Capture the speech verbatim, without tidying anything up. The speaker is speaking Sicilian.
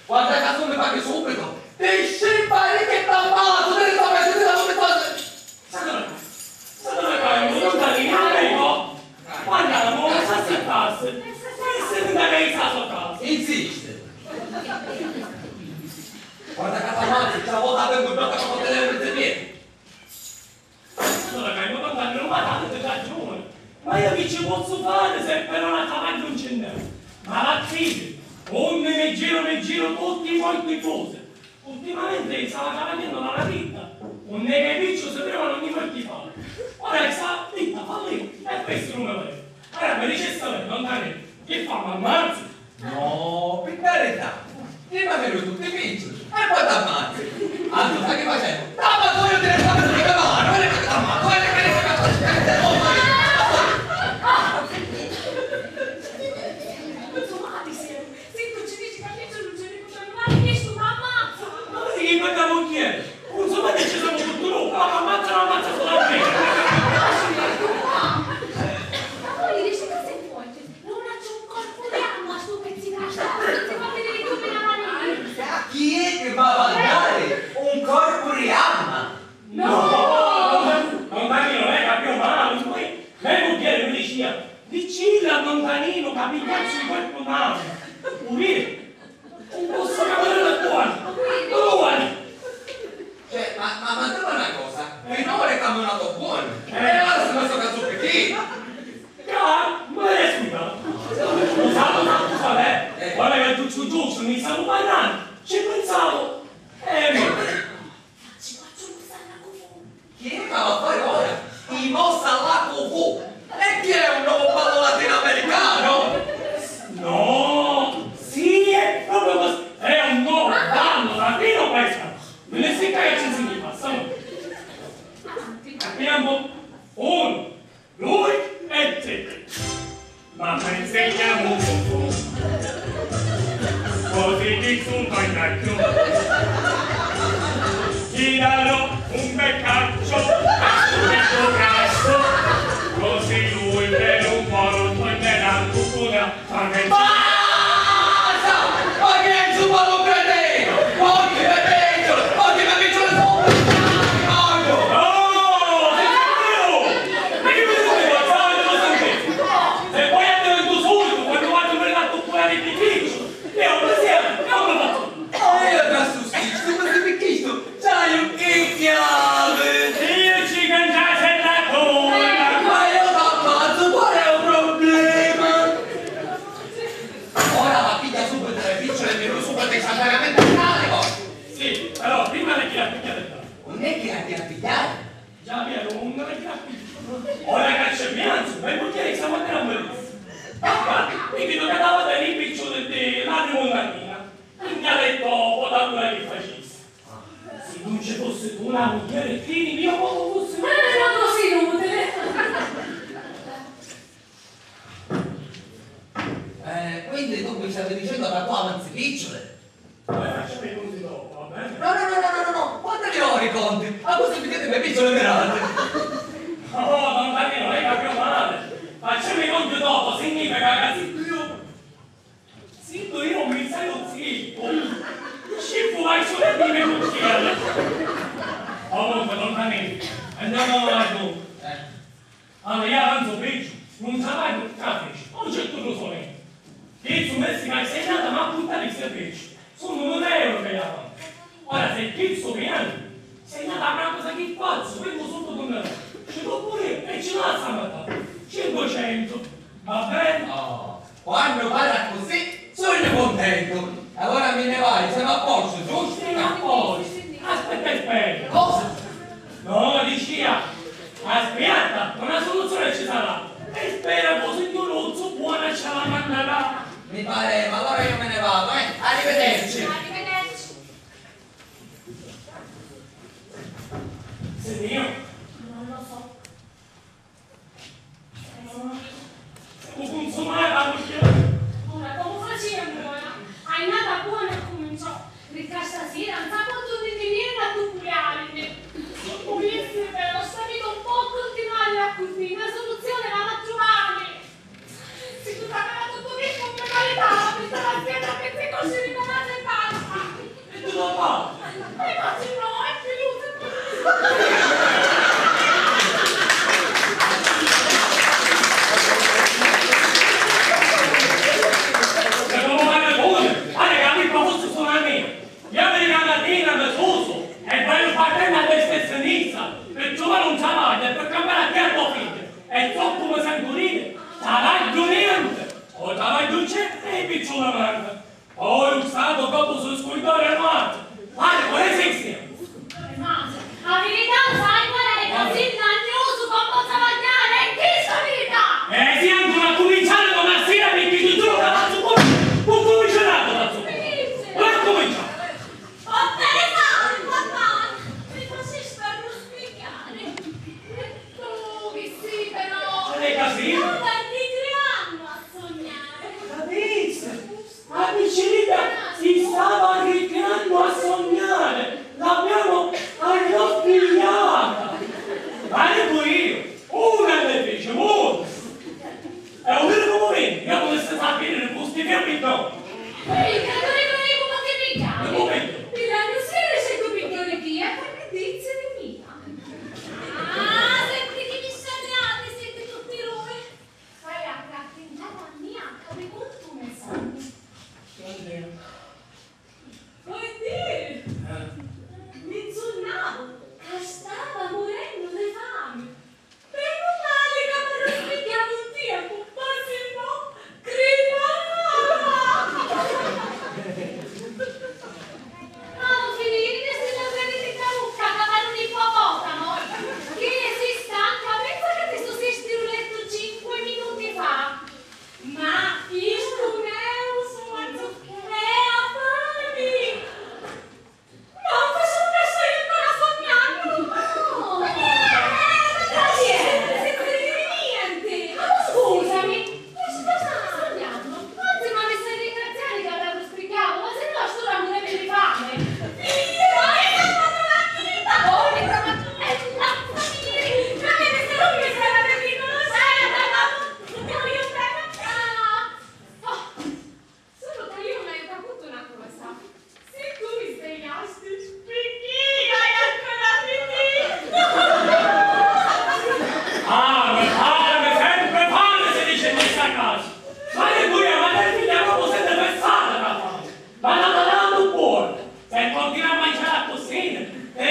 Guarda ca tu mi paghi subito! Ti scippa e che t'ammazzo! Ti sta mettendo la cosa! Secondo me, secondo me poi non sta niente, no? Guarda, non sta si passa. E se non te ne sa so casa. Insiste! Guarda ca t'ammazzo, c'è la volta che non ti blocca come te devi vedere. Allora, Carlo Pantani, non m'ha dato ragione. Ma io chi ci pozzu fari se però la travaglia non ce n'è? Ma la ziti, unni mi giru, mi giru tutti i morti cose. Ultimamente stava travagliando la ditta, un neghe picciu si trova ogni morti fare. Ora sta ditta fallì e questo non mi vede. Ora mi dicesse lei, non tanè, che fa, m'ammazzi? No, pi carità! Prima mi rui tutti i picciuli e poi t'ammazzi! Anzi, sai chi facemu? T'ammazzu io direttamente di cavallo! Vedi che t'ammazzu, vedi che t'ammazzu! Insomma, ti sei, se tu ci dici che a me non c'è riconosciuto male, io sto t'ammazzo! Ma vedi che guarda, non chiede! Insomma, che ci siamo tutti noi, ma ammazza, ammazza solo a me! Ma poi dici, cosa vuoi? Non c'è un corpo di arma sto pezzo di carta, non si fa vedere come la mano. Chi è che va a mandare un corpo di arma? No! No, Antonino, non è capito male, lui, me mugghieri mi diceva, dicillu a Antonino ca pigghiazzu un corpo d'arma. Vuoi dire? Un posto che vuole la buona, buona. Cioè, ma, ma, ma dimmi una cosa, finora è camminato buono, e ora se ne sto cazzo perché? Ca, ma è scusa. Scusate, ma scusate, eh. Ora che giusto, giusto, mi stavo parlando, ci pensavo. Eh, ma ci faccio un sacco. Chi è che va a fare ora? I mossa alla cucù. E chi è un nuovo ballo latinoamericano? No, sì, è proprio così. È un nuovo ballo latino questo. Me ne si caga ci si passa. Abbiamo uno. Lui e te. Mamma insegna un po', così ti su bagnaggio. Ti darò un beccaccio, un bel cazzo, così lui per un po' non tornerà ancora. Basta! Oggi è il super cretino! Oggi mi penso! Oggi mi penso le bombe! Voglio! No! Sei sicuro? Ma che mi devi pensare, non lo sentite? Se poi andare in tu subito, quando vado per la tua pure di piccio, io non mi sento, io non mi faccio. Oh, io adesso sì, sto così picchito! C'hai un chiave! Io ci cangiai se la coda! Ma io t'ammazzo, qual è un problema? Ora la piglia subito le picciole e mi subito che sta veramente carico! Sì, però prima le chi la piglia del bravo. Non è che la chi la pigliare? Già, vero, non è che la piglia. Ora che c'è pianzo, ma perché siamo a terra un bellissimo? Papà, mi dico che andava da lì picciolo di l'altra montagnina. In dialetto, può dare una che facesse. Se non ci fosse tu, una mugliera e figli, io proprio fosse... Eh, non così inutile. Eh, quindi tu mi stavi dicendo che tu avanzi picciole? Poi facciamo i conti dopo, va bene? No, no, no, no, no, no, no, quando li ho i conti? A questo mi dite picciole mirate. Oh, non va bene, non è proprio male. Facciamo i conti dopo, significa che se tu io Zitto, io mi stai zitto! Scippo, vai su e dimmi un chiaro! Comunque, don Camillo, andiamo avanti. Eh. Allora, io avanzo peggio, non travaglio, capisci? Non c'è tutto solento. Che su mesi che hai segnato, ma appunto di servizio. Sono un euro che io avanzo. Ora, se chi sto piano, se ne dà una cosa che faccio, vengo sotto con me. Ci può pure e ci lascia a metà. Cinquecento. Va bene? Oh, quando parla così, sono contento. Allora me ne vai, siamo a posto, giusto? Sì, a posto. Aspetta, aspetta. Cosa? No, dicia, aspetta, una soluzione ci sarà. E spera così tu non so buona ce la manderà. Mi pare, ma allora io me ne vado, eh? Arrivederci. Arrivederci. Senti, io non lo so. Siamo consumati, amici. Ora, come facciamo ora? A nata buona cominciò. Ricca stasera, non sa quanto ti tenere a tu pure. Può essere, però, sta vita un po' continuare a così, una soluzione la va a trovare. Se tu t'aveva tutto detto, per carità, ma mi stava schietta a pezzi e cosci di mamma e padre. Poi u Statu comu su scurdori a nuatri. Guarda, quali esistiu? Masu, a virità u sai qual è? Ca si lagnusu comu travagghiari, è chista a virità! E si ancu nun accuminciari domasira, picchì ti giuru ca fazzu puru un cuminciu natu, fazzu puru. Chi dici? Nun accuminciari! Papà, papà, mi facisti arruspigghiari. E tu chi si però? Qual è ca si? Stava arricriannu a sognari. Ca dici? A picciridda si stava arricriannu a sognari, l'abbiamo arrospigliata! Ma dicu iu, una ne fici, una! E u viri comu veni, io vulissi sapiri cu sti fiu piddoni! Picca, tu dicu iu comu ti pigghiari? Comu piddoni? Pi la musica c'è tu piddoni chi, e poi mi dici di mia. Ah, senti chi misciariati siete tutti due! Fai a cattintata mia, ca vi contu un sognu. Vuoi dire? Eh. Mi nsunnavu ca stava murennu di fami. Menu mali ca m'arruspigghiavu un tiempu, ma si no, cripava! Amu finiri sti labrani di carucca ca parunu ippopotamo! Chi si stanca, pensa ca ti susisti u lettu cinque minuti fa! Ma chistu meu suonnu è a fami! Ma non facciamo presto, io ancora sognando! No! Eh, ma dai, eh, senza dire niente! Ma scusami, ma ci sta sognando? Anzi, ma mi stai ringraziando che ti hanno spiegato, ma se no sto ramo deve fare! Figlio, ma hai salvato la vita! Oh, mi sta facendo... Eh, ma... Ma vedi, se non mi sarà pericoloso, eh, ma... Ah! Oh! Sulu ca iu m'haiu caputu na cosa. Si tu mi svegliasti, picchì hai ancora fini? Fami, fami, sempri fami si dici nni sta casa. Ma li dui amatenti mia propriu senti fissati da fami. Ma la mananu buona, se continua a manciari accussì, e